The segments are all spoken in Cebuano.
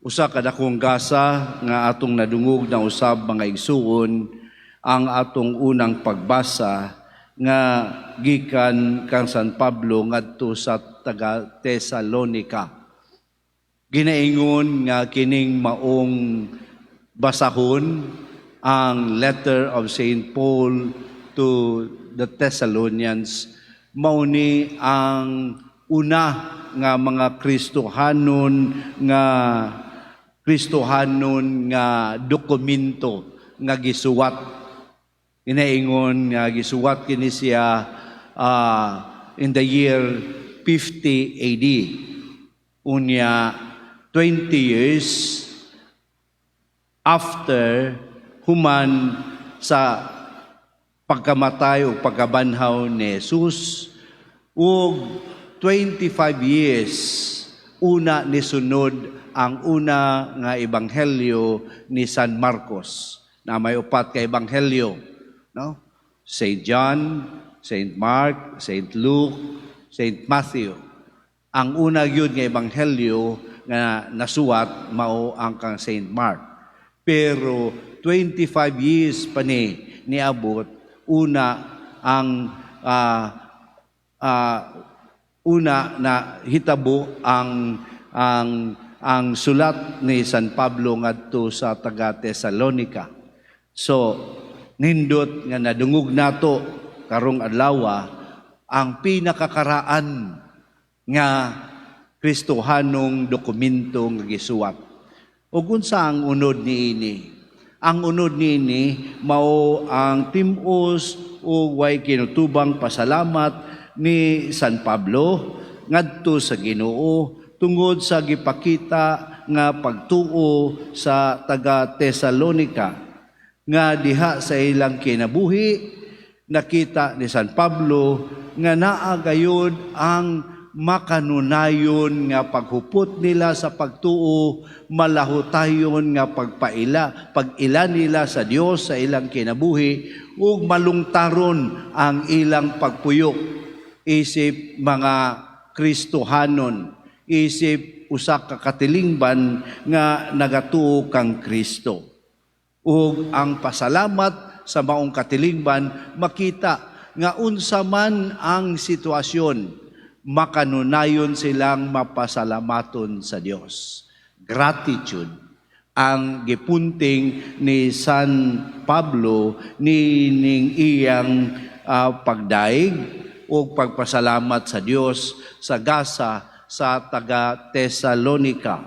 Usa ka dakong gasa nga atong nadungog na usab, mga igsuon, ang atong unang pagbasa nga gikan kang San Pablo ngadto sa taga Tesalonica. Ginaingon nga kining maong basahon, ang letter of Saint Paul to the Thessalonians, mao ni ang una nga mga Kristohanon nga dokumento nga gisuwat. Ginaingon nga gisuwat kini siya in the year 50 AD. Unya 20 years after, human sa pagkamatay o pagkabanhaw ni Jesus, ug 25 years una ni sunod ang una nga ebanghelyo ni San Marcos, na may upat ka ebanghelyo, no? Saint John, Saint Mark, Saint Luke, Saint Matthew. Ang una gyud nga ebanghelyo nga nasuwat mao ang kang Saint Mark, pero 25 years pa ni niabot una ang una na hitabo ang sulat ni San Pablo ngadto sa taga Tesalonica. So nindot nga nadungog nato karong adlaw ang pinakakaraan nga Kristohanong dokumento nga gisuwat. Ug unsa ang unod niini? Ang unod niini mao ang tim-os ug way kinutubang pasalamat ni San Pablo ngadto sa Ginoo tungod sa gipakita nga pagtuo sa taga Tesalonica, nga diha sa ilang kinabuhi nakita ni San Pablo nga naa gayud ang makanunayon nga paghupot nila sa pagtuo, malahutayon nga pagpaila, pag-ila nila sa Dios sa ilang kinabuhi, ug malungtaron ang ilang pagpuyok isip mga Kristohanon, isip usa ka katilingban nga nagatuo kang Kristo. Ug ang pasalamat sa maong katilingban, makita nga unsa man ang sitwasyon, makanunayon silang mapasalamaton sa Dios. Gratitude ang gipunting ni San Pablo ni ning iyang pagdaig o pagpasalamat sa Dios sa gasa sa taga Tesalonica.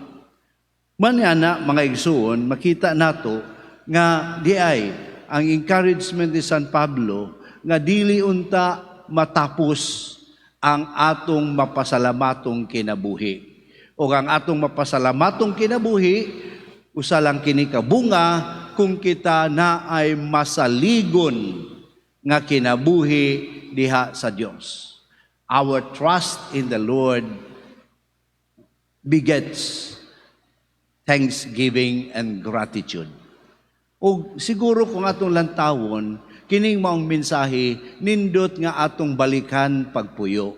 Manana, mga igsuon, makita nato nga diay ang encouragement ni San Pablo nga dili unta matapos ang atong mapasalamatong kinabuhi. O ang atong mapasalamatong kinabuhi, usa lang kini ka bunga kung kita na ay masaligon nga kinabuhi diha sa Dios. Our trust in the Lord begets thanksgiving and gratitude. O siguro kung atong lantawon, kining maong mensahe, nindot nga atong balikan pagpuyo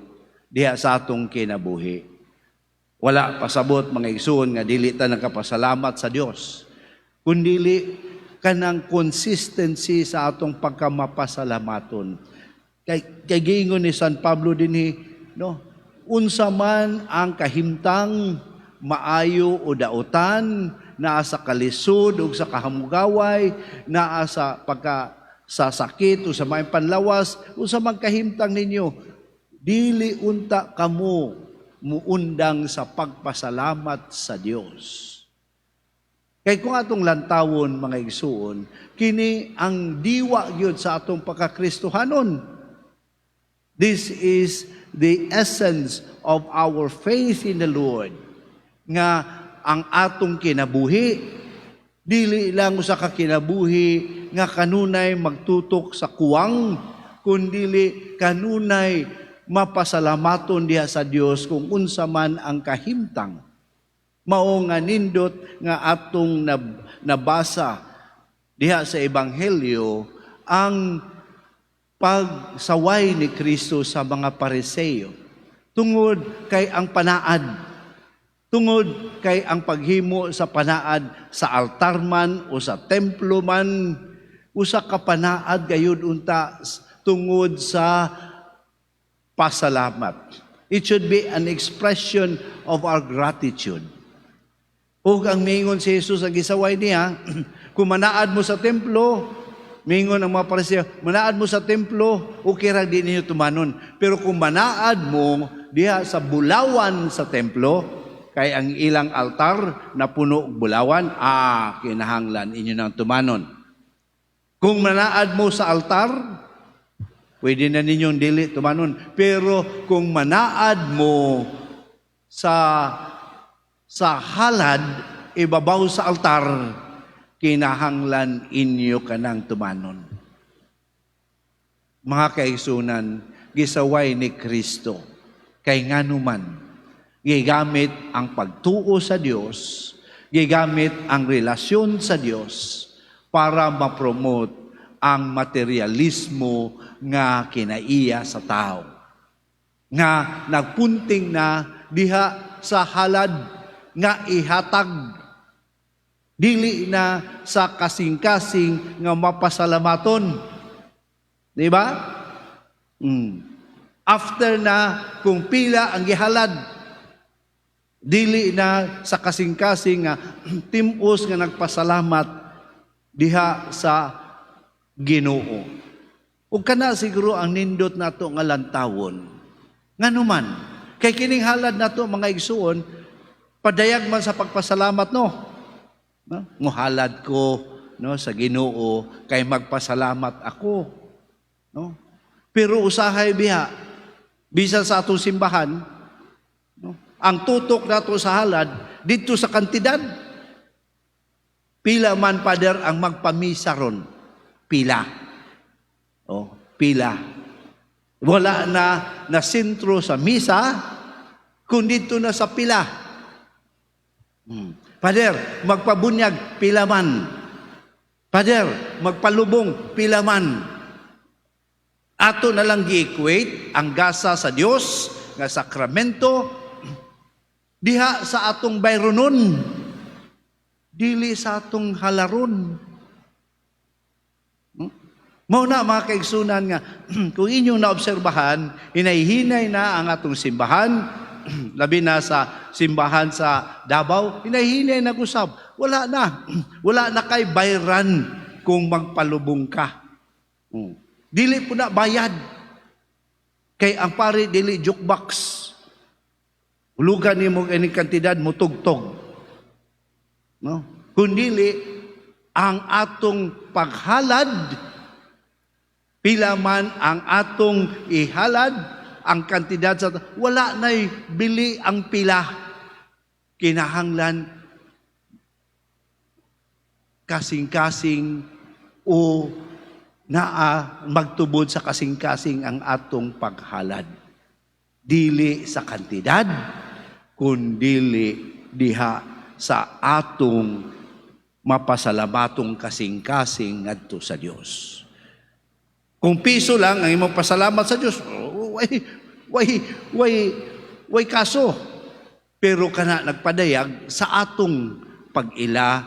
diha sa atong kinabuhi. Wala pasabot, mga igsoon, nga dili ta nakapasalamat sa Dios. Kundili kanang consistency sa atong pagkamapasalamaton. Kay giingon ni San Pablo dinhi, no? Unsa man ang kahimtang, maayo o dautan, naa sa kalisod o sa kahamugaway, naa sa pagka sa sakit o sa maayong panlawas, unsa man kahimtang ninyo, dili unta kamo muundang sa pagpasalamat sa Dios. Kay kung atong lantawon, mga igsuon, kini ang diwa gyud sa atong pagkakristohanon. This is the essence of our faith in the Lord. Nga ang atong kinabuhi, dili lang usa ka kinabuhi nga kanunay magtutok sa kuwang, kundili kanunay mapasalamaton diha sa Dios kung unsa man ang kahimtang. Mao nga nindot nga atong nabasa diha sa ebanghelyo ang pagsaway ni Kristo sa mga Pariseo tungod kay ang panaad Tungod kay ang paghimo sa panaad sa altar man o sa templo man, usa ka panaad gayud unta tungod sa pasalamat. It should be an expression of our gratitude. Ug ang mingon si Jesus, ang gisaway niya, kung manaad mo sa templo, mingon ang mga Pariseo, "Manaad mo sa templo, okay ra, di ninyo tumanon. Pero kung manaad mo diha sa bulawan sa templo," kay ang ilang altar na puno og bulawan, "ah, kinahanglan inyo nang tumanon. Kung manaad mo sa altar, pwede na ninyong dili tumanon. Pero kung manaad mo sa halad ibabaw sa altar, kinahanglan inyo kanang tumanon." Mga kaigsunan, gisaway ni Kristo kay nganuman gigamit ang pagtuo sa Dios, gigamit ang relasyon sa Dios para ma-promote ang materialismo nga kinaiya sa tao. Nga nagpunting na diha sa halad nga ihatag, dili na sa kasing-kasing nga mapasalamaton. Di ba? After na kung pila ang gihalad, dili na sa kasing-kasing nga timos nga nagpasalamat diha sa Ginoo. Ug kana siguro ang nindot nato nga lantawon. Nganuman, kay kining halad nato, mga igsuon, padayag man sa pagpasalamat, no? No? Muhalad ko, no, sa Ginoo kay magpasalamat ako. No? Pero usahay biya, bisan sa atong simbahan, no, ang tutok nato sa halad didto sa kantidad. Pila man, Father, ang magpamisa ron? Pila. Oh, pila. Wala na na sentro sa misa, kun didto na sa pila. Father, magpabunyag, pila man? Father, magpalubong, pila man? Ato na lang gi-equate ang gasa sa Dios nga sakramento diha sa atong bayronon, dili sa atong halaron. Mao na, mga kaigsunan, nga kung inyong naobserbahan, hinay-hinay na ang atong simbahan, labi na sa simbahan sa Davao, hinay-hinay na usab. Wala na. Wala na kay bayran kung magpalubong ka. Dili po na bayad. Kay ang pari dili jukebox. Hulugan nimo ining kantidad, mutugtog. No? Kung dili ang atong paghalad, pila man ang atong ihalad, ang kantidad sa wala na'y bili ang pila. Kinahanglan kasing-kasing o naa magtubod sa kasing-kasing ang atong paghalad. Dili sa kantidad, kundili diha sa atong mapasalamatong kasing-kasing ngadto sa Dios. Kung piso lang ang imong pasalamat sa Dios, oh, way way way way kaso. Pero kana nagpadayag sa atong pag-ila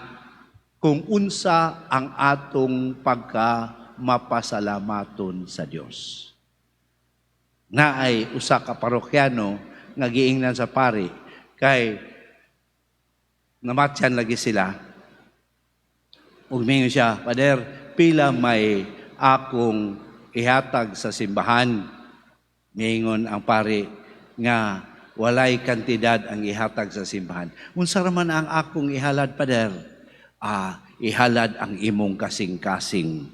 kung unsa ang atong pagka mapasalamaton sa Dios. Naay usa ka parokyano nga giingnan sa pari kay namatyan lagi sila. Ug mingon siya, "Pader, pila may akong ihatag sa simbahan?" Mingon ang pari nga walay kantidad ang ihatag sa simbahan. "Unsa ra man ang akong ihalad, Pader?" "Ah, ihalad ang imong kasing-kasing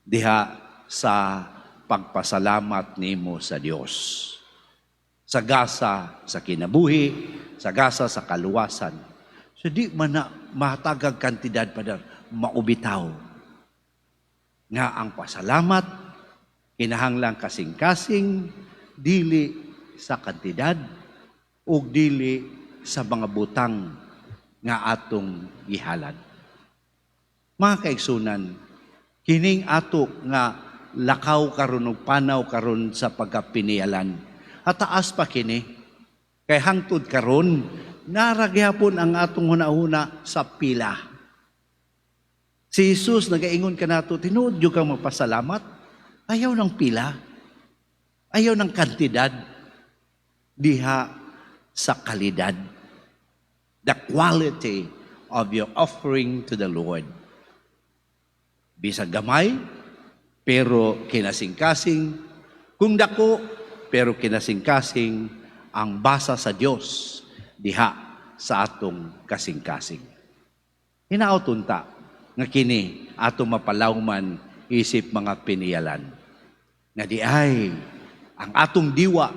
diha sa pagpasalamat nimo sa Dios. Sa gasa sa kinabuhi, sa gasa sa kaluwasan." So di man na mahatagag kantidad, Pader." Mao bitaw nga ang pasalamat kinahanglang kasing-kasing, dili sa kantidad ug dili sa mga butang nga atong gihalad. Mga kaigsunan, kining ato nga lakaw karon ug panaw karon sa pagkapinialan. Hataas pa kini kay hangtod karon Naa ra gihapon ang atong hunahuna sa pila. Si Jesus nagaingon kanato, "Tinuod jud kang magpasalamat. Ayaw ng pila. Ayaw ng kantidad. Diha sa kalidad." The quality of your offering to the Lord. Bisag gamay, pero kinasing-kasing. Kung dako, pero kinasing-kasing ang basa sa Dios diha sa atong kasing-kasing. Hinaot unta nga kini atong mapalawman isip mga piniyalan. Nga diay ang atong diwa,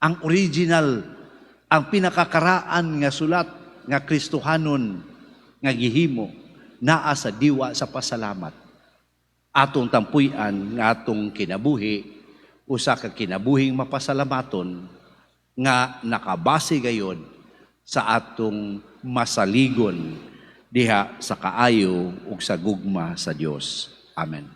ang original, ang pinakakaraan nga sulat nga Kristohanon nga gihimo naa sa diwa sa pasalamat. Atong tampuy-an nga atong kinabuhi usa ka kinabuhing mapasalamaton nga nakabase gayon sa atong masaligon diha sa kaayo ug sa gugma sa Dios. Amen.